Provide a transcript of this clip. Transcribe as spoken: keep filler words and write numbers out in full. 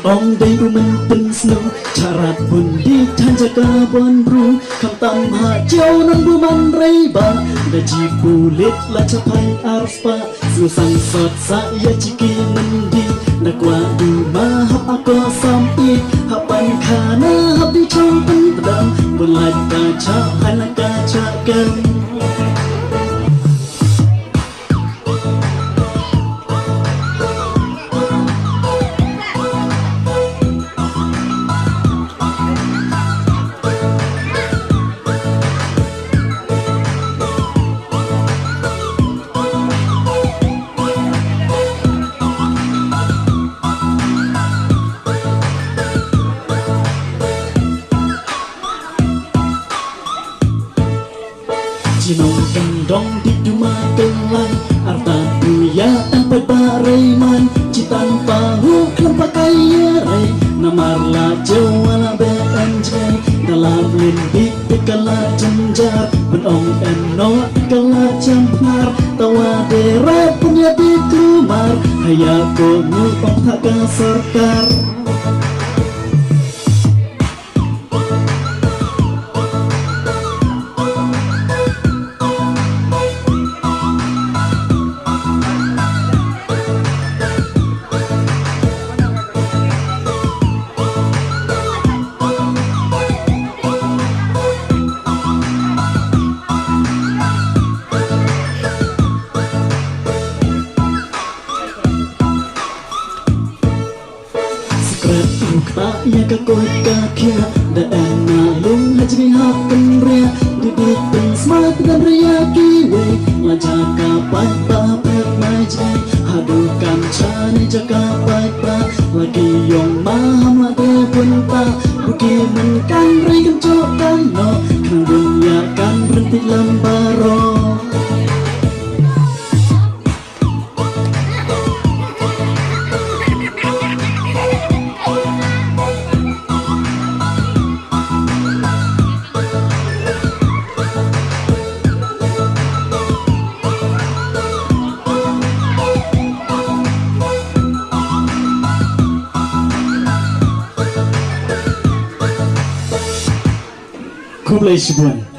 Ong dei u mynpynsngew, charat bun dih than jaka bun bru, khamtam ha Jowai nonbymman Raiba, da ji pulit la chaphai arspah, sngewsang sot sa ïa chi ki myndi, da kwah du ma hap ako sam i, hap pan khana hap di chong pynpdang, bun lait ka cha han ka cha kem. Jinong kyndong dih duma kyllai, artat buya tang paidbah Reiman, chitan pahuh khlem pakai ïa rei, namar la jew wala be en jngai, da la blin dih te ka la jynjar, ban ong en noh te ka la jam phnar, tawa de rep pun ïa dih klumar, haya ko ngi ong tha ka sorkar. Skret u kpa ïa ka koit ka khiah, da en na lung ha jingïa hap kynriah, dih dih pynsma tang ria kiwei, la jaka paidbah phet mai jngai, haduh kam cha ne jaka paidbah, la ki ïong ma ham la dei bun ta, bu ki mynkan rei kan chok kan noh, khnang bun ïa kan ryntih lam baroh. Khublei shibun.